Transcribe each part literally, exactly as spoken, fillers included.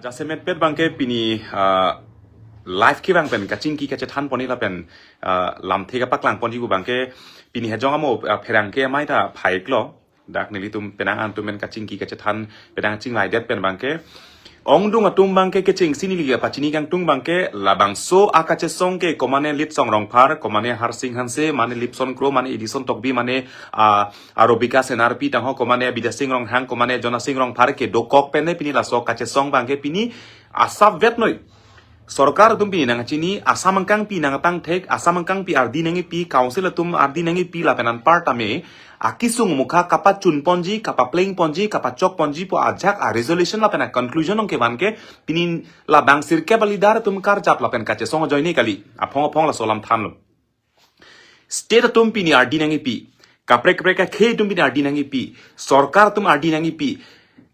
Jasemet pet abangke pini, ah, live kevang pen kachingki kachethan ponji lapen, ah, lamthe kapaklang ponji pu abangke pini hejong amo, ah, pherangke amei ta phai iklo. Dak nelitum penang atum pen kachingki kachethan penang chinglaidet pen abangke ongdung atum abangke kechengsi neli kapachini kangtung abangke labangso akachesong ke komane Litsong Rongphar, komane Harsing Hanse, mane Lipson Kro, mane Edison Tokbi, mane, ah, Arobika Senarpi tangho, komane Bidya Sing Ronghang, komane Jona Sing Rongphar kedokok pen ne pini laso kachesong abangke pini asap vet noi. Sorkar atum pini nangchini, asam angkangpi nangpangthek, asam angkangpi ardi nangkipi, council atum ardi nangkipi lapen anparta me akisung mukha kapachun ponji, kapapleng ponji, kapachok ponji pu ajak a-resolution lapen a-conclusion ong kevan ke pini labang sirkep a-leader atum karjap lapen kachesong ajoine kali. Aphong aphong laso alam thanlo. State atum pini ardi nangkipi, kaprek kaprek akhei atum pini ardi nangkipi, sorkar atum ardi nangkipi,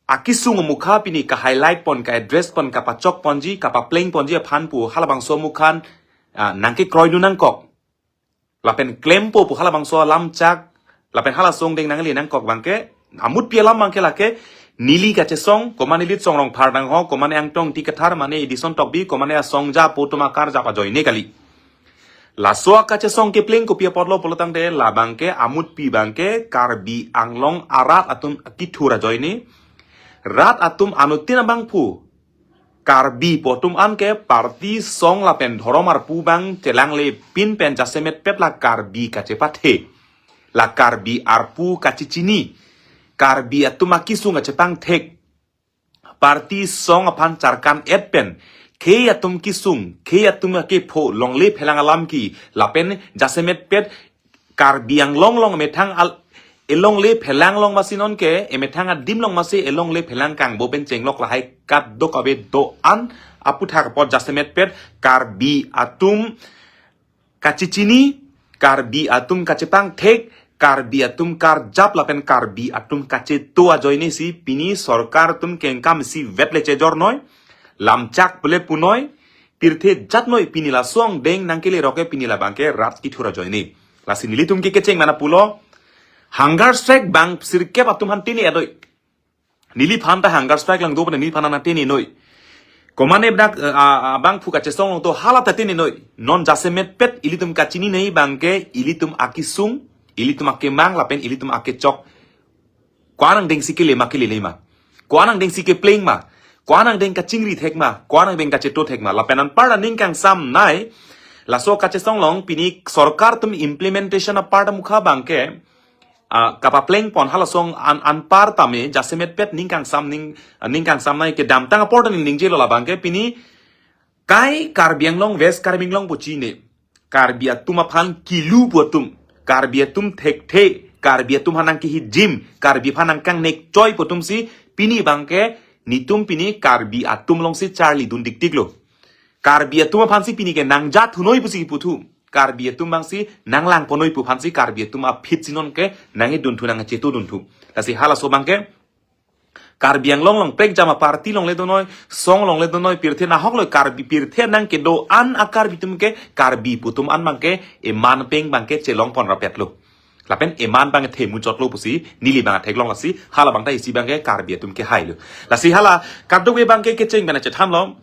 akisung mukha pini ka-highlight pon, ka-address pon, kapachok ponji, kapapleng ponji aphan pu halabangso mukhan, ah, nangkekroidun nangkok. Lapen klempo pu halabangso alamchak, lapen hala asong deng nangle nangkok abangke, amutpi alam abangke lake, neli kachesong, komane Litsong Rongphar tangho, komane Angtong Ingti Kathar, mane Edison Tokbi, komane asongja pu atum akarjap ajoine kali. Laso akachesong kepleng kopi apotlo pulotangte labangke amutpi abangke Karbi Anglong arat atum kithur ajoine. Rat atum anuttin abangphu Karbi pu atum anke party song lapen dhorom arpu abang chelanglepin pen jasemet pet la Karbi kachepathe, la Karbi arpu kachechini, Karbi atum akisung kachepangthek, party song aphan charkan et pen khei atum kisung, khei atum akepho longle phelang alam ke lapen jasemet pet Karbi Anglong along emethang al-, elongle phelang along masi nonke, emethang adim along masi elongle phelang kangbo pen chenglok lahai kadokave do-an aputhak apot jasemet pet Karbi atum kachechini, Karbi atum kachepangthek, Karbi atum karjap lapen Karbi atum kacheto ajoine si pini sorkar atum kengkam si vetle chejor noi, lamchak pule punoi, pirthe jat noi pini la asong deng nangkele roke pini labangke rat kithur ajoine. Lasi nelitum ke kecheng mana pulo, hunger strike bang sirkep atum han tini adoi. Neliphan ta hunger strike lang do pen neliphan nang tini noi. Komane dak, eh, a, a, abangphu kachesong along to hala ta tini noi. Non jasemet pet ilitum kachini nei abangke ilitum akisung, ilitum akemang lapen ilitum akechok. Ko-an angdeng si kele ma kelele ma. Ko-an angdeng si kepleng ma. Ko-an angdeng kachingri thek ma. Ko-an angdeng kacheto thek ma. Lapen anparta ning kangsam nei. Laso kachesong along pini sorkar atum implementation aparta mukha abangke, ah, kapapleng pon hala asong an, anparta me jasemet pet ning kangsam ning, ning kangsam nei kedamtang apor ta ning ningjelo labangke pini kai Karbi Anglong, West Karbi Anglong pu chine. Karbi atum aphan kilu pu atum. Karbi atum thekthe. Karbi atum hanang kihijim. Karbi aphan nangkangnek choi pu atum si pini abangke netum pini Karbi atum along si charlidun dikdiklo. Karbi atum aphan si pini ke nangjat thu noi pusi puthu. Karbi atum abang si nanglang pon noi pu aphan si Karbi atum aphi si nonke nangkedun thu nangcheto dun thu. Lasi halaso abangke Karbi Anglong along prekjam aparty longle do noi, song longle do noi, pirthe nahok lo Karbi pirthe nangkedo-an a-Karbi atum ke, Karbi pu atum an abangke, eman pen abangke chelong pon rapet lo. Lapen eman abang themu chot lo pusi, neli abang theklong lasi, hala abang ta isi abangke Karbi atum kehai lo. Lasi hala, kadokave abangke kecheng pen chethan lo,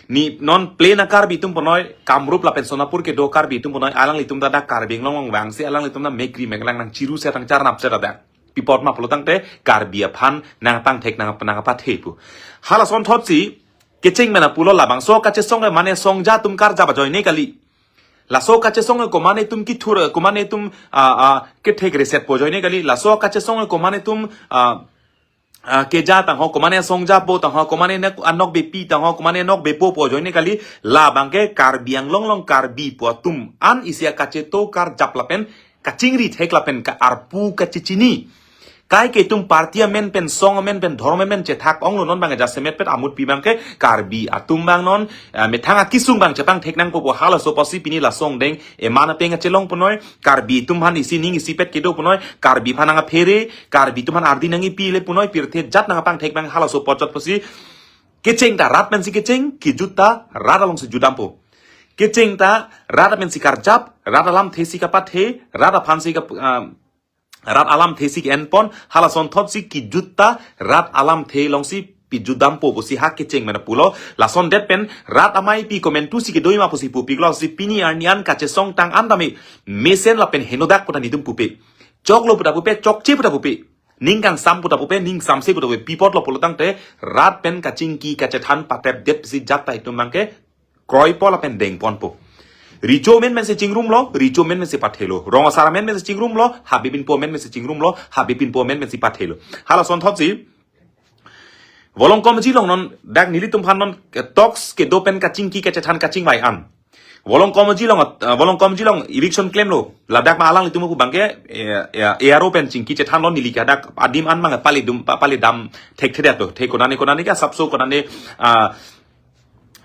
ne non plain a-Karbi atum punoi, Kamrup lapen Sonapur kedo Karbi atum punoi, alanglitum ta dak Karbi Anglong along vangsi, alanglitum ta mekri meklang nangchiru setang charnap set adang. Pi apot ma pulotangte Karbi aphan nangpangthek nang, nangpathe pu. Hala asonthot si kecheng mena pulo labangso kachesong ke mane songja atum karjap ajoine kali. Laso kachesong ke komane atum kithur, komane atum, ah, ah, kethek reset po ajoine kali. Laso kachesong ke komane atum, ah, ah, keja tangho, komane songja po tangho, komane nak anok bepi tangho, komane nok bepo po ajoine kali. Labangke Karbi Anglong along Karbi pu atum an isi akacheto karjap lapen kachingri thek lapen ka-arpu kachechini. Kai ke itum party amen pen, song amen pen, dhorom amen chethak onglo, non abang jasemet pet amutpi abangke Karbi atum abang non, eh, methang akisung abang chepangthek nangpo pu halaso apotsi pini la song deng eman pen chelong punoi, Karbi atum aphan isi ning isi pet kedo punoi, Karbi aphan nangphere, Karbi atum aphan ardi nangkipi le punoi, pirthe jat nangpangthek abang halaso apot chot pusi kecheng ta rat pen si kecheng, kejut ta rat along si jut dampo. Kecheng ta rat pen si karjap, rat alamthe si kapathe, rat aphan si kap-, ah, rat alamthe si ke-en pon, hala asonthot si kejut ta rat alamthe along si pijudampo pusi ha kecheng mena pulo. Lason det pen rat amei pi komentu si kedo ma pusi pupiklo, si pini arni an kachesong tang an tame mesen lapen henodak puta netum pupe. Choklo puta pupe, chokche puta pupe. Ning kangsam puta pupe, ning samse puta pupe. Pi apotlo pulo tangte rat pen kachingki kachethan patepdet si jat ta itum abangke kroipo lapen dengponpo. Recho amen men si chingrumlo, recho amen men si pathelo. Rong asar amen men si chingrumlo, Habe Pinpo amen men si chingrumlo, Habe Pinpo amen men si pathelo. Hala asonthot si Volongkom Jilong non dak nelitum aphan non, eh, talks kedo pen kachingki kachethan kachingvai an. Volongkom Jilong, eh, Volongkom Jilong eviction klemlo. Ladak ma alanglitum pu abangke, eh, eh, A R O pen chingki chethanlo, neli ke dak adim an mang palidum, pa-, palidam thekthedet to. Thek konane konane ke asapso konane, ah,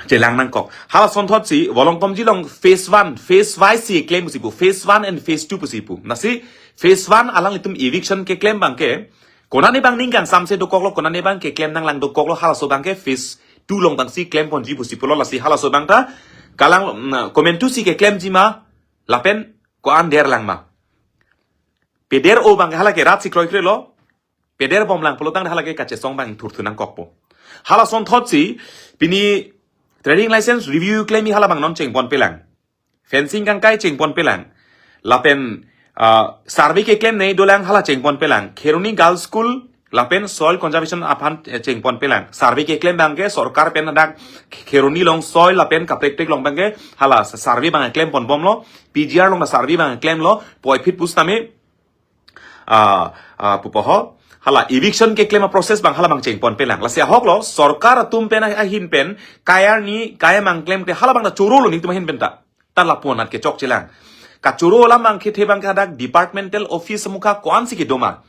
chelang nangkok. Hala asonthot si Volongkom Jilong phase one, phase wise si klem pusi pu. Phase one and phase two pusi pu. Lasi phase one alanglitum eviction keklem abangke, konane abang ning kangsamse dokoklo, konane abang keklem nanglang dokoklo, halaso abangke phase two along abang si klemponji pusi pulo. Lasi halaso abang ta kalang, mm, komentu si keklemji ma, lapen ko-an derlang ma. Peder-o abang hala ke rat si kroikrelo. Pederbomlang pulo tang hala ke kachesong abang thurthu nangkokpo. Hala asonthot si pini trading license review klem-i hala abang non chengponpelang. Fencing kangkai chengponpelang. Lapen, ah, survey keklemnei dolang hala chengponpelang. Kheroni Girls School lapen soil conservation aphan, eh, chengponpelang. Survey keklem abangke sorkar pen dak Kheroni along soil lapen kaprek prek along abangke hala survey abang klemponbomlo. P G R along ta survey abang klemlo. Puvoiphit pusitame, ah, ah, pupo ho. Hala eviction keklem aprocess abang hala abang chengponpelang. Lasi ahoklo, sorkar atum pen ahin pen, kai arni, kai amang klemte hala abang ta chorolo netum ahin pen ta. Ta lapu-anat kechokchelang. Kachoro alam abang kethe abangke hadak departmental office mukha ko-an si kedo ma.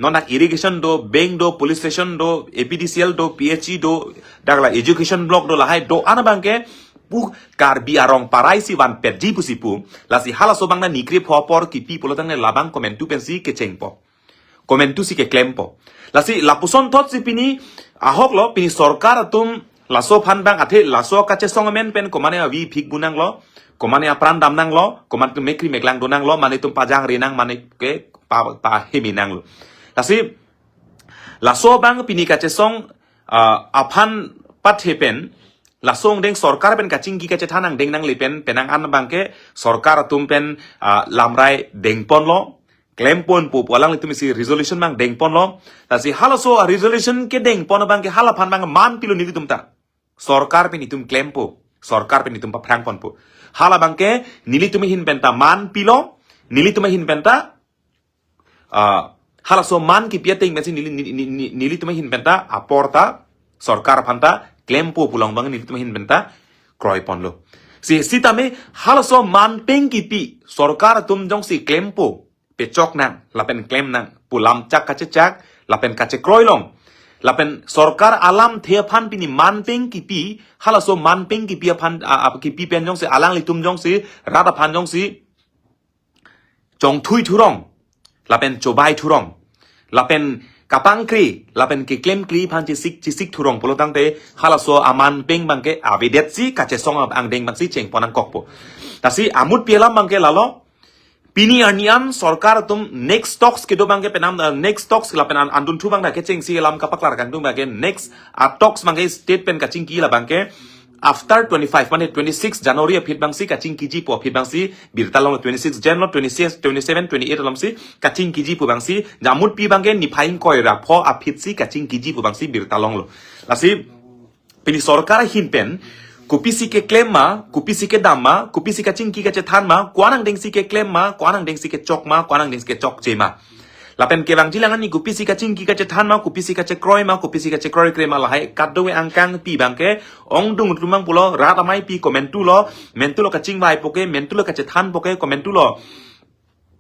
Non dak irrigation do, bank do, police station do, A P D C L do, P H E do, dak la education block do, lahai do-an abangke pu Karbi arong parai si vanpetji pusi pu. Lasi halaso abang na nikri pho apor kipi pulo tang ne labang komentu pen si kechengpo. Komentu si keklempo. Lasi lapuson thot si pini ahoklo, pini sorkar atum laso aphan abang athe laso kachesong amen pen komane avi phik bu nanglo, komane apran dam nanglo, komane atum mekri meklang do nanglo, mane atum pajangri nang, mane ke pa, pahimi nanglo. Lasi laso abang pini kachesong, ah, aphan pathe pen, laso angdeng sorkar pen kachingki kachethan angdeng nangle pen, penang an abangke sorkar atum pen, ah, lamrai dengponlo, klemponpo pu alanglitum isi resolution abang dengponlo. Lasi halaso a-resolution kedengpon abangke hala aphan abang man pilo nelitum ta. Sorkar pen itum klempo, sorkar pen itum paphrangponpo. Hala abangke nelitum ahin pen ta man pilo, nelitum ahin pen ta, ah, halaso man kipi ateng pensi neli, neli, neli, nelitum ahin pen ta apor ta sorkar aphan ta klempo pu along abang nelitum ahin pen ta kroiponlo. Si, sitame halaso man pen kipi sorkar atum jongsi klempo, pechok nang, lapen klem nang pu lamchak kachechak, lapen kachekroi long. Lapen sorkar alamthe aphan pini man pen kipi, halaso man pen kipi aphan, a, a, kipi pen jongsi alanglitum jongsi, rat aphan jongsi chongthui thurong, lapen chobai thurong, lapen kapangkri, lapen keklemkri aphan chesik, chesik thurong pulo tangte, halaso aman pen abangke avedet si kachesong angdeng abang si chengpon nangkokpo. Lasi amutpi alam abangke lalo, pini arni an sorkar atum next talks kedo abangke penang, eh, next talks lapen an, andunthu abang dak kechengsi alam kapaklar kangtung abangke next, ah, talks abangke state pen kachingki la abangke after twenty-five, mane twenty-six January aphi abang si kachingkiji pu aphi abang si birta longlo, twenty-six Jan lo, twenty-six, twenty-seven, twenty-eight along si kachingkiji pu abang si, amutpi abangke niphai ingkoi ra pho aphi si kachingkiji pu abang si birta longlo. Lasi pini sorkar ahin pen kopisi keklem ma, kopisi kedam ma, kopisi kachingki kachethan ma, ko-an angdeng si keklem ma, ko-an angdeng si kechok ma, ko-an angdeng si kechokche ma. Lapen kevangjilang ani kopisi kachingki kachethan ma, kopisi kachekroi ma, kopisi kachekroikre ma, lahai kadokave angkangpi abangke ongdung atum abang pulo, rat amei pi komentulo, mentulo kachingvaipo ke, mentulo kachethanpo ke, komentulo,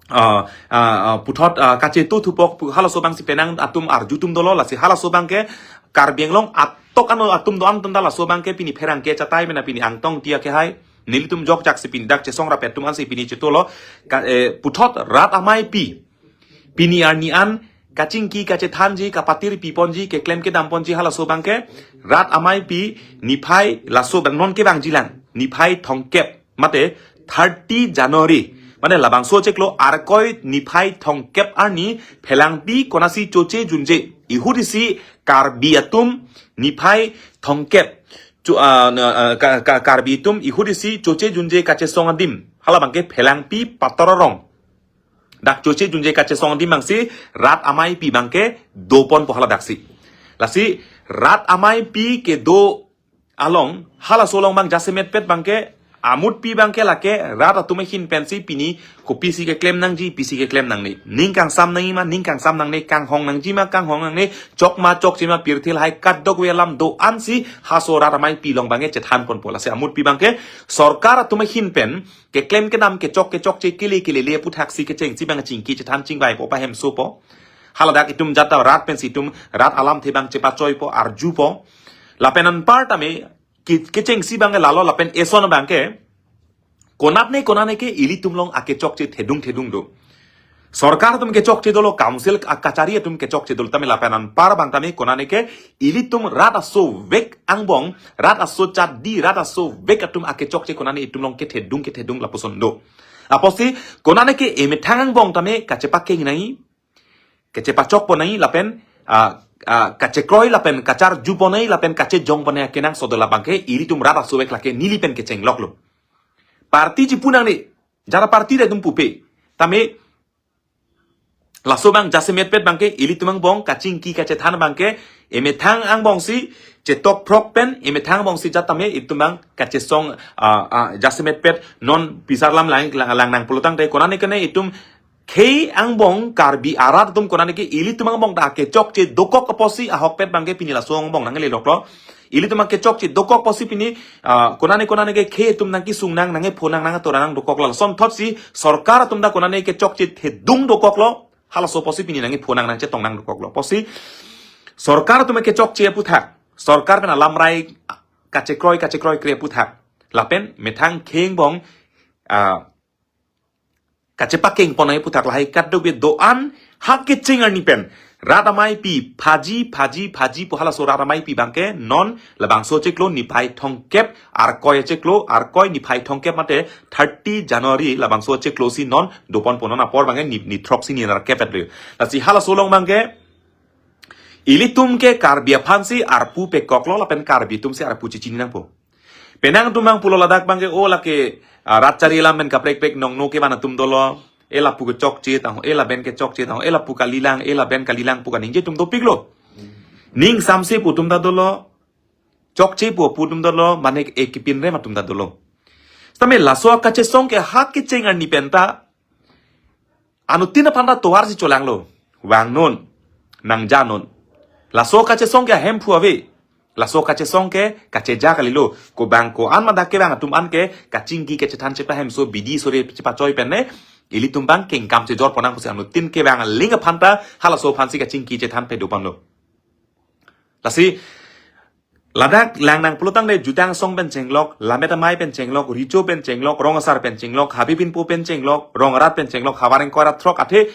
ah, ah, ah, puthot, ah, kachetu thupok pu halaso abang si penang atum arjutum dolo. Lasi halaso abangke Karbi Anglong atok ano atum do-an atum ta laso abangke pini pherangke chatai mena pini Angtong Ingti akehai. Nelitum jokjak si pini dak chesong rapet atum an si pini chetolo. Ka, eh, puthot rat amei pi, pini arni an kachingki kachethanji, kapatir piponji, keklem kedamponji halaso abangke rat amei pi niphai laso abang non kevangjilang niphai thomkep mate thirty January Mane labangso chiklo Arkoi niphai thomkep arni phelangpi konatsi choche junje. Ihut isi Karbi atum niphai thomkep chu, ah, na, ah, ka, ka, Karbi atum ihut isi choche junje kachesong adim. Hala abangke phelangpi pator arong. Dak choche junje kachesong adim abangsi rat ameipi abangke doponpo hala daksi. Lasi rat ameipi kedo along, halaso along abang jasemetpet abangke, amutpi abangke lake rat atum ahin pensi pini kopisi keklem nangji, pisi keklem nangne. Ning kangsam nangji ma, ning kangsam nangne, kanghong nangji ma, kanghong nangne, chok ma, chokche ma, pirthe lahai kadokave alam do-ansi halaso rat ameipi along abangke chethanponpo. Lasi amutpi abangke sorkar atum ahin pen keklem kedam, kechok kechokche, kele kelele aputhaksi kechengsi abang chingki chethan chingvaipo, pahemsopo. Haladak itum jata rat pensi itum rat alamthe abang chepachoipo, arjupo. Lapen anparta me ke, kechengsi abangke lalo lapen eson abangke konatne konatne ke ilitum along akechokche thedung thedung do. Sorkar atum kechokche dolo, council akachari atum kechokche dolo, tame lapen anpar abang tame konatne ke ilitum rat asovek angbong, rat aso chadi, rat asovek atum akechokche konatne itum along kethedung kethedung lapuson do. Apotsi konatne ke emethang angbong tame kachepakeng nangji, kachepachokpon nangji lapen, ah, ah, kachekroi lapen kacharjupon nangji lapen kachejongpon nangji akenangsot do, labangke ilitum rat asovek lake neli pen kechengloklo. Party chipu nangne, jara party ta itum pupe. Tame laso abang jasemetpet abangke ilitum angbong kachingki kachethan abangke emethang angbongsi chetok phrok pen, emethang angbongsi jatame itum abang kachesong, ah, ah, jasemetpet non bisar lam lang, lang, lang nang pulotangte konatne kene itum khei angbong Karbi arat atum konatne ke ilitum angbong ta kechokche dokok apotsi ahokpet abangke pini laso angbong nangleloklo. Ilitum akechokche dokok apotsi pini, ah, konatne konatne ke khei atum nangkesung nang, nangkepho nang, nangketora nang dokoklo. Lasonthotsi sorkar atum ta konatne kechokche thedung dokoklo. Halaso apotsi pini nangkepho nang, nangchetong nang dokoklo. Apotsi sorkar atum kechokche aputhak, sorkar pen alamrai kachekroi, kachekroikre aputhak, lapen methang khei angbong, ah, kachepakengpon nangji aputhak lahai kadokave do-an ha kecheng arni pen rat ameipi phaji phaji phajipo. Halaso rat ameipi abangke non labangso chiklo niphai thomkep, Arkoi chiklo, Arkoi niphai thomkep mate thirty January labangso chiklosi non doponpo, non apor abangke ni, ni throksi ni nerkep et lo. Lasi halaso along abangke ilitum ke Karbi aphansi arpu pekoklo lapen Karbi atumsi arpu chechini nangpo. Penang atum abang pulo ladak abangke, o lake, ah, rat chari alam pen kaprekprek nongno kevan atum dolo. E lapu kechokche tangho, e laben kechokche tangho, e lapu kalilang, e laben kalilang pu kaningje atum dopiklo. Ning samse pu atum ta dolo. Chokche pu pu atum dolo, mane e kepinrem atum ta dolo. Sitame laso akachesong ke ha kecheng arni pen ta anuttin aphan ta tovarsi cholanglo. Vangnon, nangjanon. Laso kachesong ke ahemphu ave. Laso kachesong ke kacheja kalilo. Ko abang ko-an ma dak kevang atum an ke kachingki kachethan chepahemso bidi sore chepachoi pen ne ilitum abang kengkam chejorpon nang pusi anuttin kevang aling aphan ta halaso aphansi kachingki chethan pedoponlo. Lasi ladak lang nang pulotangte jutang asong pen chenglok, lammet amei pen chenglok, richo pen chenglok, rong asar pen chenglok, habe pinpo pen chenglok, rong arat pen chenglok, havar ingkoi ra throk athe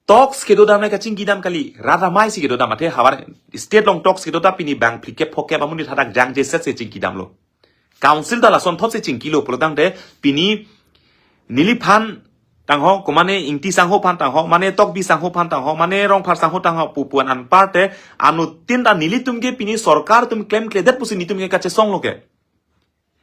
talks kedodam nai kachingkidam kali, rat ameisi kedodam athe havar state along talks kedo ta pini bang phlikep phokep amonit hadak jangjesetsi chingkidamlo. Council ta lasonthotsi chingkilo pulotangte pini neliphan tangho, ko mane Ingti sangho aphan tangho, mane Tokbi sangho aphan tangho, mane Rongphar sangho tangho pu pu-an anparte anuttin ta nelitum ke pini sorkar atum klemkledet pusi nelitum ke kachesonglo ke.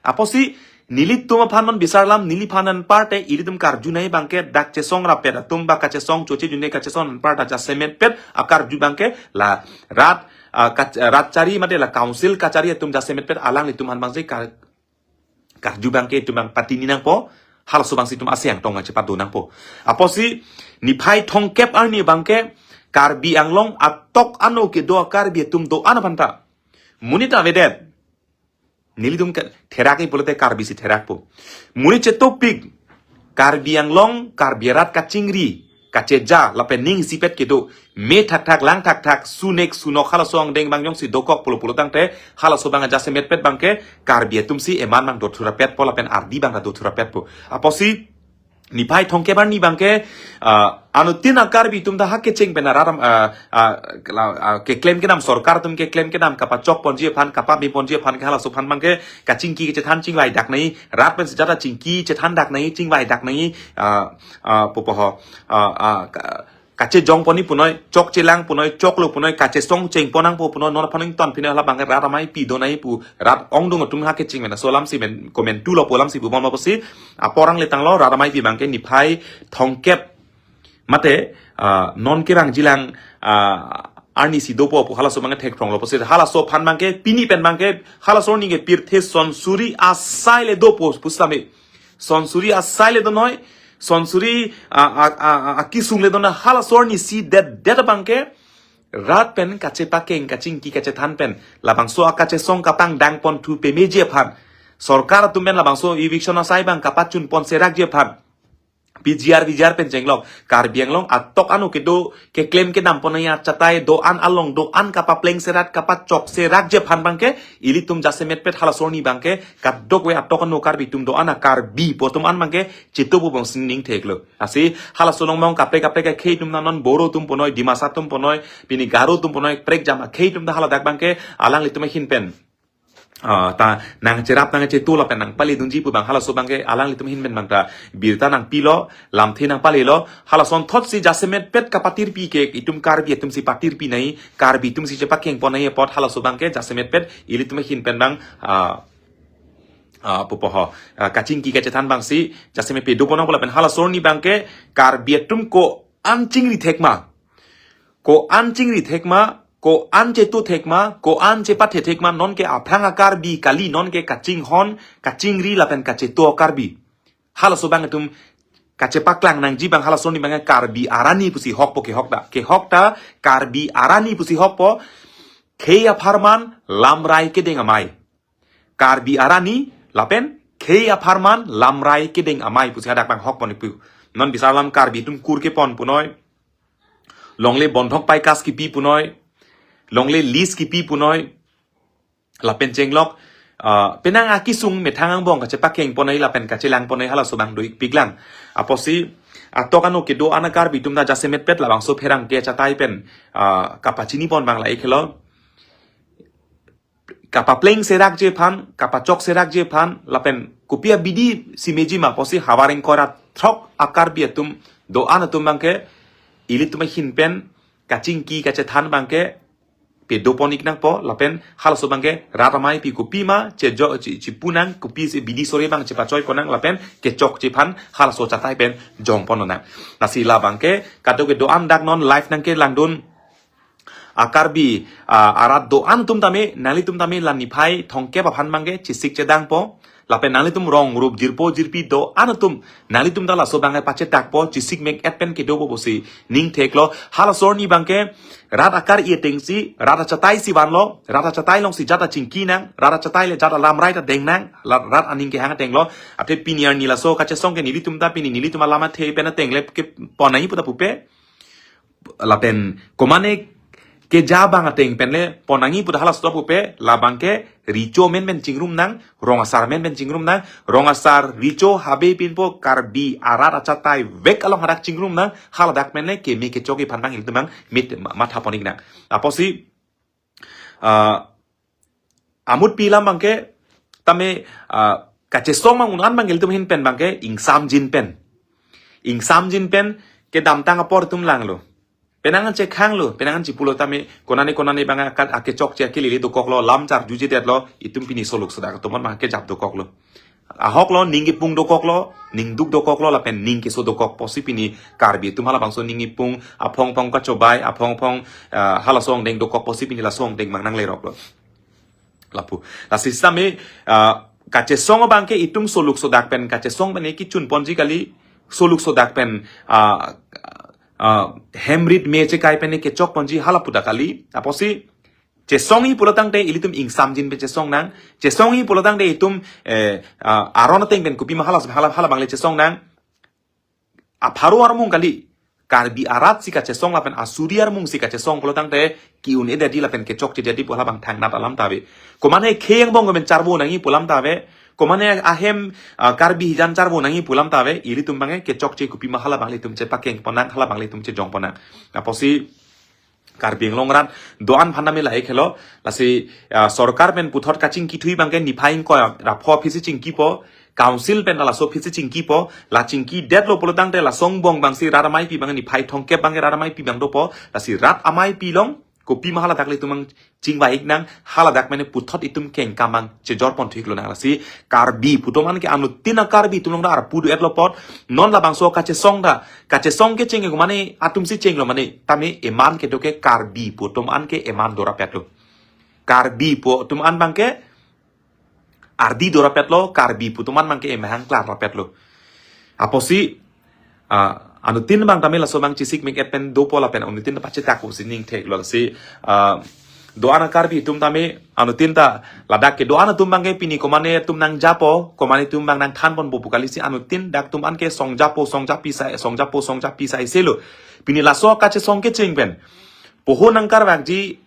Apotsi nelitum aphan non bisar alam, neliphan anparte ilitum karju nai abangke dak chesong rapet atum ba kachesong choche junje kachesong anparta jasemetpet akarju abangke la rat, ah, kach-, rat chari mate la council kachari atum jasemetpet alanglitum aphan abangsi kar-, karju abangke itum abang patini nangpo, halaso abangsi itum aseng tong chepado nangpo. Apotsi niphai thomkep arni abangke Karbi Anglong atok ano kedo Karbi atum do-an aphan ta monit avedet. Nelitum ke therak-i pulote Karbisi therakpo. Monit chetopik Karbi Anglong, Karbi arat kachingri, kacheja, lapen ning isipet kedo, me thakthak, lang thakthak, sunek, sunok, halaso angdeng abang jongsi dokok pulo pulotangte, halaso abang ajasemetpet abangke, Karbi atumsi eman abang dothurapetpo, lapen ardi abang dothurapetpo. Apotsi, niphai thomkep arni abangke, ah, anuttin a-Karbi atum ta ha kecheng pen arat, ah, ah, la, ah, keklem kedam, sorkar atum keklem kedam kapachok ponji aphan, kapame ponji aphan ke halaso aphan abangke kachingki kachethan chingvai dak nangji, rat pensi jata chingki chethan dak nangji, chingvai dak nangji, ah, ah, pupo ho, ah, ah, ka-, kachejong pon nangji punoi, chok chelang punoi, choklo punoi, kachesong cheng pon nangpo punoi, non aphan ington pine hala abangke rat amaipi do nangji pu, rat ongdung atum ha kecheng pen, laso alam si pen komentu lo pu alam si pu bom apotsi, apor angle tanglo, rat amaipi abangke niphai thomkep mate, ah, non kevangjilang, ah, arni si dopo pu halaso abangke thekphrong lo apotsi, halaso aphan abangke, pini pen abangke, halaso arni ke pirthe sonsuri asai le dopo pusitame. Sonsuri asai le do noi, sonsuri, ah, ah, ah, ah, akisung le do noi, halaso arni si det det abangke, rat pen kachepakeng, kachingki kachethan pen, labangso akachesong kapangdang ponthu pemeji aphan, sorkar atum pen labangso eviction asai abang kapachun pon serakji aphan, P G R, V G R pen chenglok, Karbi Anglong atok ano kedo, keklem kedam pon nangji achatai do-an along do-an kapapleng serak, kapachok serakji aphan abangke, ilitum jasemet pet halaso arni abangke, kadokave atok ano Karbi atum do-an a-Karbi pu atum an abangke, chetopo bom si ning theklo. Lasi, halaso along mong kaprek kaprek akhei atum ta non Boro atum punoi, Dimasa atum punoi, pini Garo atum punoi, prekjam akhei atum ta hala dak abangke, alanglitum ahin pen, ah, ta nangcherap nangchetu lapen nangpale dunji pu abang halaso abangke alanglitum ahin pen abang ta birta nangpilo, lamthe nangpalelo, halason thot si jasemet pet kapatirpi ke itum Karbi atum si patirpi nangji, Karbi atum si chepakeng pon nangji apot halaso abangke jasemet pet ilitum ahin pen abang, ah, ah, pupo ho, ah, kachingki kachethan abang si jasemet pet do pon nangpo lapen halaso arni abangke Karbi atum ko-an chingri thek ma, ko-an chingri thek ma, ko-an chetu thek ma, ko-an chepathe thek ma, non ke aphrang a-Karbi kali, non ke kachinghon, kachingri lapen kachetu a-Karbi. Halaso abang itum kachepaklang nangji abang halaso arni abang Karbi arani pusi hokpo, kehok ta, kehok ta Karbi arani pusi hokpo, khei apharman lamrai kedeng amei. Karbi arani lapen khei apharman lamrai kedeng amei pusi hadak abang hokpo ni pu. Non bisar alam Karbi atum kur kepon punoi, longle bondhok paikas kipi punoi, longle lease kipi punoi, lapen chenglok, ah, penang akisung methang angbong kachepakeng pon nangji lapen kachelang pon nangji halaso abang do-ikpiklang. Apotsi, atok ano kedo-an a-Karbi atum ta jasemet pet labangso pherangke achatai pen, ah, kapachini pon abang la-ik helo. Kapapleng serakji aphan, kapachok serakji aphan, lapen kopi abidi si meji ma apotsi havar ingkoi ra throk a-Karbi atum, do-an atum abangke, ilitum ahin pen, kachingki kachethan abangke, pado pon-ik nangpo, lapen halaso abangke, rat amaipi kopi ma, chejo, che, chepu nang, kopi si bidi sore abang chepachoi pon nang, lapen kechokche aphan, halaso achatai pen, jong pon nang. Lasi la abangke, kadokave do-an dak non live nangkelangdun, a-Karbi, ah, arat do-an atum tame, nanglitum tame la niphai thomkep aphan abangke chesik chedangpo. Lapen nanglitum rong rup jirpo jirpi do-an atum, nanglitum ta laso abangke pachethakpo, chesik mek-et pen kedopo pusi ning theklo. Halaso arni abangke rat akar-i ateng si, rat achatai si vanlo, rat achatai along si jata chingki nang, rat achatai le jata lamrai ta deng nang, la-, rat aning kehang ateng lo. Athe pini arni laso kachesong ke nelitum ta pini nelitum alam athe pen ateng le kepon nangji pu ta pupe. Lapen komane keja abang ateng pen le pon nangji pu ta halaso pupe, la abangke recho amen pen chingrum nang, rong asar amen pen chingrum nang, rong asar recho habe pinpo Karbi arat achatai vek along hadak chingrum nang, haladak pen le keme kechokche aphan abang ilitum abang mit ma-, matha pon-ik nang. Apotsi, ah, amutpi alam abangke tame, ah, kachesong abang un-an abang ilitum ahin pen abangke ingsamjin pen. Ingsamjin pen kedamtang apor itum langlo. Penang an chekhanglo, penang an chepulo tame, konane konane abang akat akechokche akilili dokoklo, lam charjujedetlo, itum pini soluk sodak atum abang kejap dokoklo. Ahoklo, ning kepung dokoklo, ning duk dokoklo, lapen ning keso dokok pusi pini Karbi atum halabangso ning kepung, aphong phong kachobai, aphong phong, ah, halaso angdeng dokok pusi pini laso angdeng abang nangleroklo. Lapu. Lasi sitame, ah, kachesong abangke itum soluk sodak pen, kachesong pen kichun ponji kali, soluk sodak pen, ah, ah, hem rit me chekai pen kechok ponji hala pu ta kali. Apotsi, chesongji pulo tangte ilitum ingsamjin pen chesong nang, chesongji pulo tangte itum, eh, ah, aron ateng pen kopi ma hala, hala, hala abang le chesong nang. Apharo armung kali, Karbi arat si kachesong lapen asuri armung si kachesong pulo tangte ki-un-edetji lapen kechokchedetji pu hala abang thangnat alam ta ave. Komane khei angbong ke men charvo nangji pu alam ta ave. komane ahem, ah, Karbi hijan charbo nangji pu alam ta ave, ilitum abangke kechokche kopima hala abang ilitum chepakeng ponnang, hala abang ilitum chejong ponnang. Apotsi Karbi Anglong rat do-an aphan tame lahei khelo, lasi, ah, sorkar pen puthot kachingkithui abangke niphai ingkoi ra pho aphisi chingkipo, council pen ta laso aphisi chingkipo, la chingkidetlo pulo tangte laso angbong abangsi rat ameipi abang niphai thomkep abangke rat ameipi abang dopo, lasi rat ameipi along kopima hala dak ilitum abang chingvai-iknang, hala dak mane puthot itum kengkam abang chejor ponthu-iklo nang. Lasi Karbi pu atum an ke anuttin a-Karbi atum along ta arpu do-etlo apot, non labangso kachesong ta, kachesong kecheng ke mane atumsi chenglo mane, tame eman kedo ke Karbi pu atum an ke eman dorapetlo. Karbi pu atum an abangke ardi dorapetlo, Karbi pu atum an abangke emahang klarapetlo. Apotsi, ah, anuttin abang tame laso abang chesik mek-et pen dopo lapen anuttin ta pachetak pusi ning theklo lasi, ah, do-an a-Karbi atum tame anuttin ta ladak kedo-an atum abangke pini komane atum nangjapo, komane atum abang nangthanponpo pu kalisi anuttin dak atum an ke songjapo, songjapi sai, songjapo, songjapi sai selo. Pini laso kachesong kecheng pen poho nangkarvakji,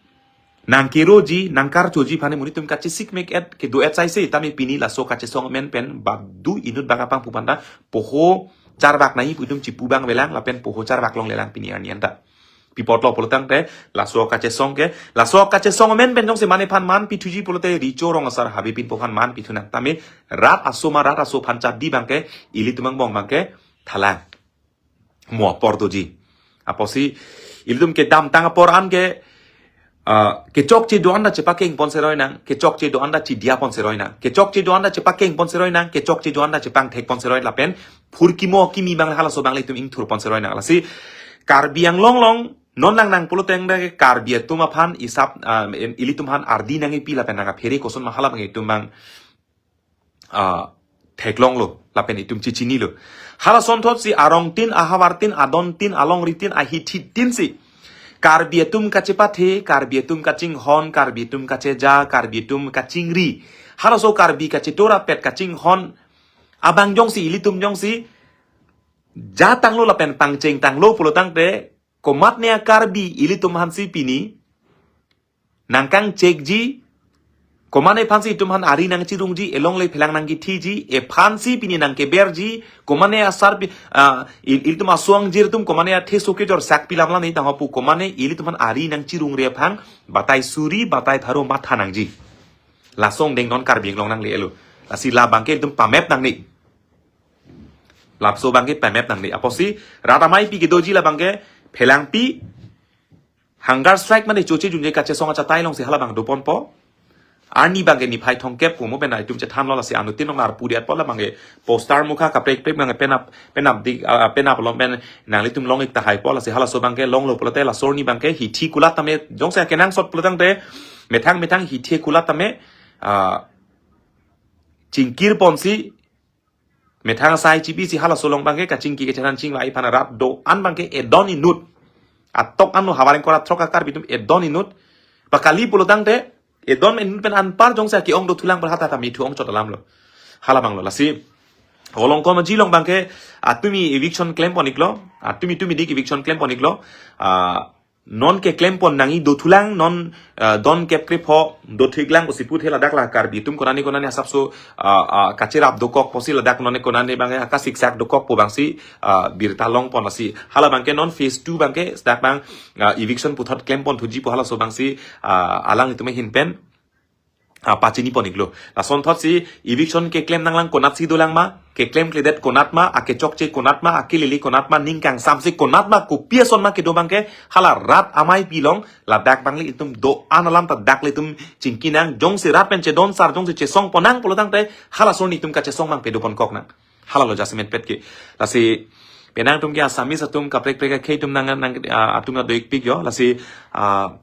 nangkeroji, nangkarchoji aphan monit atum kachesik mek-et kedo-et sai se, tame pini laso kachesong amen pen badu inut bak apang pu aphanta poho charvak nangji pu itum chipu abang avelang lapen poho charvak longlelang pini arni anta. Pi apotlo pulo tangte laso kachesong ke, laso kachesong amen pen jongsi mane aphan man pithuji pulote Recho Rong asar habe pinpo aphan man pithunang, tame rat aso ma rat aso aphan chadi abangke ilitum angbong abangke thalang. Mo apor doji. Apotsi ilitum kedamtang apor an ke, ah, kechokche do-an ta chepakeng ponseroi nang, kechokche do-an ta chidia ponseroi nang, kechokche do-an ta chepakeng ponseroi nang, kechokche do-an ta chepangthek ponseroi lapen phurkimo kimi abang halaso abang ilitum ingthur ponseroi nang. Lasi Karbi Anglong along non nang nang pulo tangte Karbi atum aphan isap, ah, ilitum aphan ardi nangkipi lapen nangkaphere koson ma hala abang itum abang ah, theklonglo, lapen itum chechinilo. Halason thotsi arongtin, ahavartin, adontin, alongritin, ahithitin si Karbi atum kachepathe, Karbi atum kachinghon, Karbi atum kacheja, Karbi atum kachingri. Halaso Karbi kachetorapet kachinghon abang jongsi, ilitum jongsi jatanglo lapen pangchengtanglo pulo tangte, komatne a-Karbi ilitum aphansi pini nangkangchekji, komane aphansi itum aphan ari nangchirungji, elongle phelang nangkithiji, ephansi pini nangkeberji, komane asar pi-, ah, il-, ilitum aso angjir atum, komane athe so kejor sak pilam lani tangho pu, komane ilitum aphan ari nangchirungre aphan, batai suri, batai pharo matha nangji. Laso angdeng non Karbi Anglong nangle-etlo. Lasi la abangke itum pamep nangne. Laso abangke pamep nangne. Apotsi rat ameipi kedoji la abangke phelangpi, hunger strike mane choche junje kachesong achatai alongsi hala abang doponpo. Arni abangke niphai thomkep komo pen itum chethanlo, lasi anuttin along arpu det apot la abangke poster mukha kaprek prek abangke penap, penap dik, ah, penap along pen nanglitum long-ik tahai apot, lasi halaso abangke longlo pulote laso arni abangke hithi kulat tame jongsi akenangsot pulo tangte methang methang hithi kulat tame, ah, chingkir ponsi methang asai chibisi halaso along abangke kachingki kachethan chingvai aphan rat do-an abangke edon inut. Atok anlo havar ingkoi ra throk a-Karbi atum edon inut. Pakali pulo tangte edon inut pen anpar jongsi ake-ong dothulang pu hatta ta mithu ongchot alamlo. Hala abanglo. Lasi Holongkom aji along abangke atumi eviction klempon-iklo. Atumi tumi dik eviction klempon-iklo. Ah, non keklempon nangji dothulang, non, ah, don kep krepho dothiklang pusi puthe, ladak la Karbi atum konane konane asapso, ah, ah, kacherap dokok pusi ladak none konane abangke akasiksak dokokpo abangsi, ah, birta longpon, lasi hala abangke non phase two abangke dak abang, ah, eviction puthot klempon thuji pu halaso abangsi, ah, alanglitum ahin pen, ah, pachiniponiklo. Lason thotsi eviction keklem nanglang konatsi dolang ma, keklemkledet konat ma, akechokche konat ma, akelele konat ma, ning kangsamse konat ma, kopi ason ma kedo abangke, hala rat ameipi along, ladak abang ilitum do-an alam ta dak ilitum chingki nang, jongsi rat pen chedon sar, jongsi chesong ponnang pulo tangte, halaso arni itum kachesong abang pedoponkok nang. Halalo jasemet pet ke. Lasi penang atum ke Assamese atum kaprek prek akhei atum nang, nang, ah, atum na do-ikpik jo. Lasi, ah,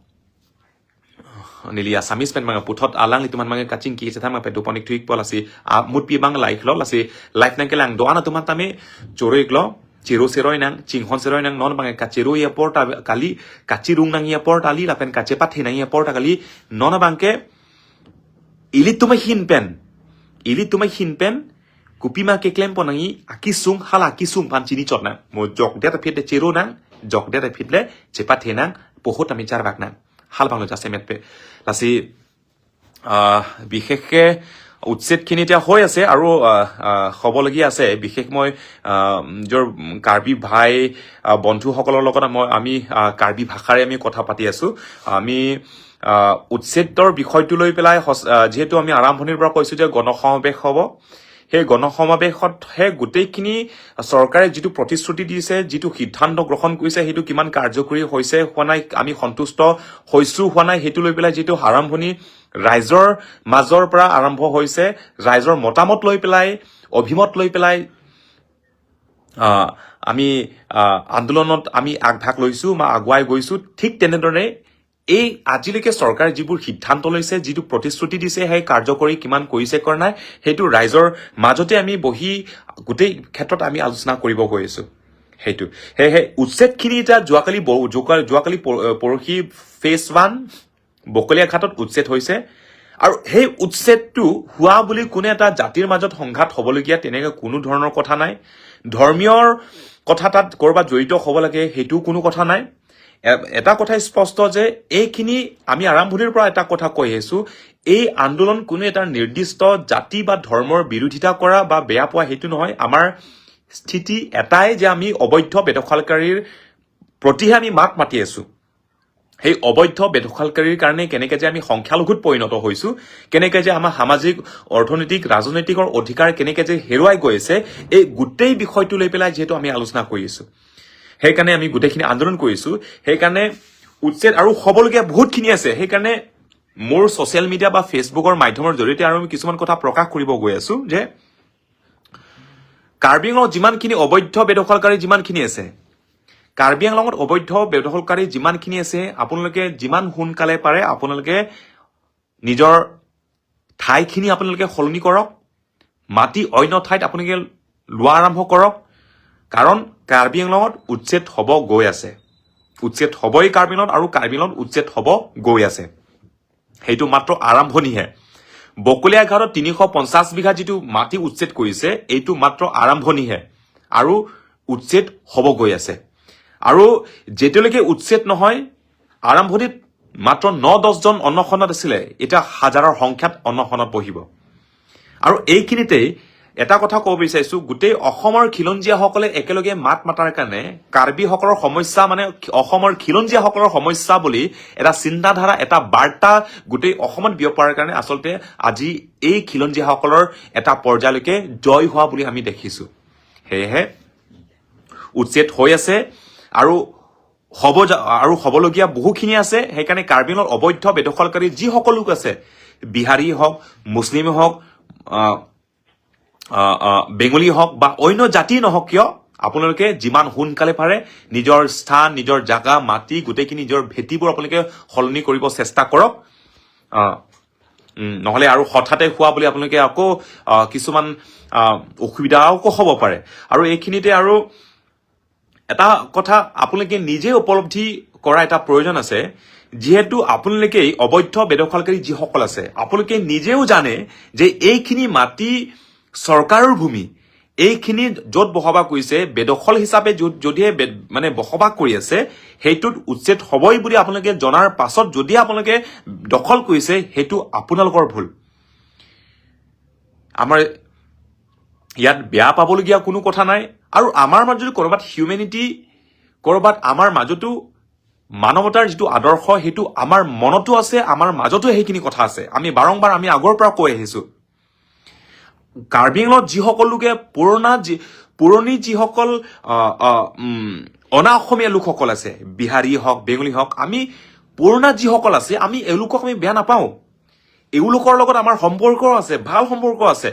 neli Assamese pen abang puthot alanglitum aphan abang kachingki kachethan abang pedopon-ik thu-ikpo, lasi, ah, mutpi abang la-iklo, lasi live nangkelang do-an atum aphan tame choro-iklo, chero seroi nang, chinghon seroi nang, non abang kachero-ji apor ta kali, kachirung nangji apor ta kali, lapen kachepathe nangji apor ta kali, non abangke ilitum ahin pen, ilitum ahin pen, kopima keklempon nangji akesung, hala akesung aphan chinichot nang. Mo jokdet aphi le chero nang, jokdet aphi le chepathe nang, poho tame charvak nang. Hala abanglo jasemet pe. Lasi, ah, bikhekhe, উচ্ছেদখিনি এতিয়া হৈ আছে আৰু, আহ, আহ, হ'বলগীয়া আছে। বিশেষ মই, আহ, নিজৰ কাৰ্বি ভাই, আহ, বন্ধুসকলৰ লগত মই, আমি, আহ, কাৰ্বি ভাষাৰে আমি কথা পাতি আছো। আমি, আহ, উচ্ছেদৰ বিষয়টো লৈ পেলাই সচ-, আহ, যিহেতু আমি আৰম্ভণিৰ পৰা কৈছো যে গণসমাৱেশ হ'ব, সেই গণসমাৱেশতহে গোটেইখিনি চৰকাৰে যিটো প্ৰতিশ্ৰুতি দিছে, যিটো সিদ্ধান্ত গ্ৰহণ কৰিছে, সেইটো কিমান কাৰ্যকৰী হৈছে হোৱা নাই, আমি সন্তুষ্ট হৈছো হোৱা নাই, সেইটো লৈ পেলাই যিটো আৰম্ভণি ৰাইজৰ মাজৰ পৰা আৰম্ভ হৈছে, ৰাইজৰ মতামত লৈ পেলাই, অভিমত লৈ পেলাই, আহ, আমি, আহ, আন্দোলনত আমি আগভাগ লৈছো বা আগুৱাই গৈছো। ঠিক তেনেদৰে এই আজিলৈকে চৰকাৰে যিবোৰ সিদ্ধান্ত লৈছে, যিটো প্ৰতিশ্ৰুতি দিছে, সেই কাৰ্যকৰী কিমান কৰিছে কৰা নাই, সেইটো ৰাইজৰ মাজতে আমি বহি গোটেই ক্ষেত্ৰত আমি আলোচনা কৰিব গৈ আছো। সেইটো সেয়েহে উচ্ছেদখিনি এতিয়া যোৱাকালি ব-, যোৱা-, যোৱাকালি পৰ-, পৰহি ফেজ ওৱান বকলীয়া ঘাটত উচ্ছেদ হৈছে। আৰু সেই উচ্ছেদটো হোৱা বুলি কোনে এটা জাতিৰ মাজত সংঘাত হ'বলগীয়া তেনেকে কোনো ধৰণৰ কথা নাই। ধৰ্মীয়ৰ কথা তাত ক'ৰবাত জড়িত হ'ব লাগে, সেইটোও কোনো কথা নাই। এ-, এটা কথা স্পষ্ট যে এইখিনি আমি আৰম্ভণিৰ পৰা এটা কথা কৈ আহিছো, এই আন্দোলন কোনো এটা নিৰ্দিষ্ট জাতি বা ধৰ্মৰ বিৰোধিতা কৰা বা বেয়া পোৱা সেইটো নহয়। আমাৰ স্থিতি এটাই যে আমি অবৈধ বেদখলকাৰীৰ প্ৰতিহে আমি মাত মাতি আছো। সেই অবৈধ বেদখলকাৰীৰ কাৰণে কেনেকে যে আমি সংখ্যালঘুত পৰিণত হৈছো, কেনেকে যে আমাৰ সামাজিক, অৰ্থনৈতিক, ৰাজনৈতিকৰ অধিকাৰ কেনেকে যে হেৰুৱাই গৈ আছে, এই গোটেই বিষয়টো লৈ পেলাই যিহেতু আমি আলোচনা কৰি আছো, সেইকাৰণে আমি গোটেইখিনি আন্দোলন কৰিছো। সেইকাৰণে উচ্ছেদ আৰু হ'বলগীয়া বহুতখিনি আছে। সেইকাৰণে মোৰ ছ'চিয়েল মিডিয়া বা ফেচবুকৰ মাধ্যমৰ জৰিয়তে আৰু আমি কিছুমান কথা প্ৰকাশ কৰিব গৈ আছো যে কাৰ্বি আংলঙত যিমানখিনি অবৈধ বেদখলকাৰী যিমানখিনি আছে, কাৰ্বি আংলঙত অবৈধ বেদখলকাৰী যিমানখিনি আছে, আপোনালোকে যিমান সোনকালে পাৰে আপোনালোকে নিজৰ ঠাইখিনি আপোনালোকে সলনি কৰক, মাটি অন্য ঠাইত আপোনালোকে লোৱা আৰম্ভ কৰক। কাৰণ কাৰ্বি আংলঙত উচ্ছেদ হ'ব গৈ আছে, উচ্ছেদ হ'বই কাৰ্বি আংলঙত আৰু কাৰ্বি আংলঙত উচ্ছেদ হ'ব গৈ আছে। সেইটো মাত্ৰ আৰম্ভণিহে। বকলীয়া ঘাটত তিনিশ পঞ্চাশ বিঘা যিটো মাটি উচ্ছেদ কৰিছে, এইটো মাত্ৰ আৰম্ভণিহে আৰু উচ্ছেদ হ'ব গৈ আছে। আৰু যেতিয়ালৈকে উচ্ছেদ নহয়, আৰম্ভণিত মাত্ৰ ন দহজন অনশনত আছিলে, এতিয়া হাজাৰৰ সংখ্যাত অনশনত বহিব। আৰু এইখিনিতেই এটা কথা ক'ব বিচাৰিছো, গোটেই অসমৰ খিলঞ্জীয়াসকলে একেলগে মাত মাতাৰ কাৰণে কাৰ্বিসকলৰ সমস্যা, মানে অসমৰ খিলঞ্জীয়াসকলৰ সমস্যা বুলি এটা চিন্তাধাৰা, এটা বাৰ্তা গোটেই অসমত বিয়পাৰ কাৰণে আচলতে আজি এই খিলঞ্জীয়াসকলৰ এটা পৰ্যায়লৈকে জয় হোৱা বুলি আমি দেখিছো। সেয়েহে উচ্ছেদ হৈ আছে আৰু হ'ব যা-, আৰু হ'বলগীয়া বহুখিনি আছে। সেইকাৰণে কাৰ্বি আংলঙৰ অবৈধ বেদখলকাৰী যিসকলো আছে, বিহাৰী হওক, মুছলিম হওক, আহ, আহ, আহ, বেংগলী হওক বা অন্য জাতি নহওক কিয়, আপোনালোকে যিমান সোনকালে পাৰে নিজৰ স্থান, নিজৰ জাগা, মাটি, গোটেইখিনি নিজৰ ভেটিবোৰ আপোনালোকে সলনি কৰিব চেষ্টা কৰক। আহ, উম, নহ'লে আৰু হঠাতে হোৱা বুলি আপোনালোকে আকৌ, আহ, কিছুমান, আহ, অসুবিধা আকৌ হ'ব পাৰে। আৰু এইখিনিতে আৰু এটা কথা আপোনালোকে নিজে উপলব্ধি কৰা এটা প্ৰয়োজন আছে। যিহেতু আপোনালোকে এই অবৈধ বেদখলকাৰী যিসকল আছে, আপোনালোকে নিজেও জানে যে এইখিনি মাটি চৰকাৰৰ ভূমি, এইখিনি য'ত বসবাস কৰিছে, বেদখল হিচাপে য'ত যদিহে বে-, মানে বসবাস কৰি আছে, সেইটোত উচ্ছেদ হ'বই বুলি আপোনালোকে জনাৰ পাছত যদি আপোনালোকে দখল কৰিছে, সেইটো আপোনালোকৰ ভুল। আমাৰ ইয়াত বেয়া পাবলগীয়া কোনো কথা নাই। আৰু আমাৰ মাজত যদি ক'ৰবাত হিউমেনিটি, ক'ৰবাত আমাৰ মাজতো মানৱতাৰ যিটো আদৰ্শ, সেইটো আমাৰ মনতো আছে, আমাৰ মাজতো সেইখিনি কথা আছে। আমি বাৰংবাৰ, আমি আগৰ পৰা কৈ আহিছো, কাৰ্বি আংলঙত যিসকল লোকে পুৰণা যি-, পুৰণি যিসকল, আহ, আহ, উম, অনা অসমীয়া লোকসকল আছে, বিহাৰী হওক, বেংগলী হওক, আমি পুৰণা যিসকল আছে, আমি এওঁলোকক আমি বেয়া নাপাওঁ। এওঁলোকৰ লগত আমাৰ সম্পৰ্ক আছে, ভাল সম্পৰ্ক আছে।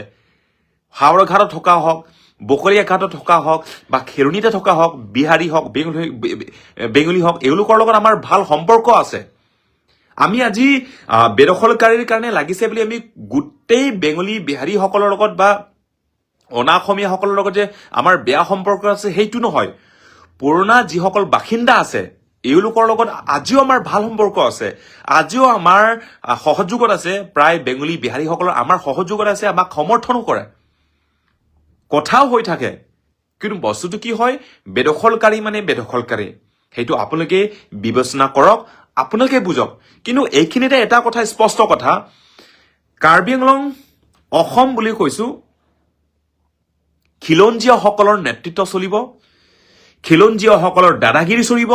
হাওৰাঘাটত থকা হওক, বকলীয়া ঘাটত থকা হওক, বা খেৰণিতে থকা হওক, বিহাৰী হওক, বেংগলী, বে-, বে-, বেংগলী হওক, এওঁলোকৰ লগত আমাৰ ভাল সম্পৰ্ক আছে। আমি আজি, আহ, বেদখলকাৰীৰ কাৰণে লাগিছে বুলি আমি গোটেই বেংগলী বিহাৰীসকলৰ লগত বা অনা অসমীয়াসকলৰ লগত যে আমাৰ বেয়া সম্পৰ্ক আছে, সেইটো নহয়। পুৰণা যিসকল বাসিন্দা আছে, এওঁলোকৰ লগত আজিও আমাৰ ভাল সম্পৰ্ক আছে, আজিও আমাৰ, আহ, সহযোগত আছে। প্ৰায় বেংগলী বিহাৰীসকলৰ আমাৰ সহযোগত আছে, আমাক সমৰ্থনো কৰে, কথাও হৈ থাকে। কিন্তু বস্তুটো কি হয়, বেদখলকাৰী মানে বেদখলকাৰী, সেইটো আপোনালোকে বিবেচনা কৰক, আপোনালোকে বুজক। কিন্তু এইখিনিতে এটা কথা, স্পষ্ট কথা, কাৰ্বি আংলং অসম বুলি কৈছো, খিলঞ্জীয়াসকলৰ নেতৃত্ব চলিব, খিলঞ্জীয়াসকলৰ দাদাগিৰি চলিব।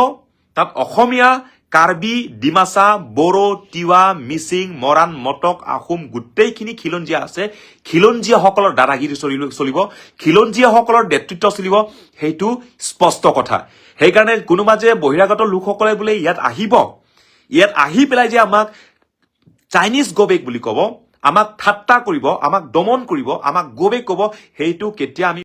তাত অসমীয়া, কাৰ্বি, ডিমাচা, বড়ো, তিৱা, মিচিং, মৰাণ, মটক, আহোম গোটেইখিনি খিলঞ্জীয়া আছে। খিলঞ্জীয়াসকলৰ দাদাগিৰি চলিব, চলিব, খিলঞ্জীয়াসকলৰ নেতৃত্ব চলিব, সেইটো স্পষ্ট কথা। সেইকাৰণে কোনোবা যে বহিৰাগত লোকসকলে বোলে ইয়াত আহিব, ইয়াত আহি পেলাই যে আমাক চাইনিজ গো বেক বুলি ক'ব, আমাক ঠাট্টা কৰিব, আমাক দমন কৰিব, আমাক গো বেক ক'ব, সেইটো কেতিয়া আমি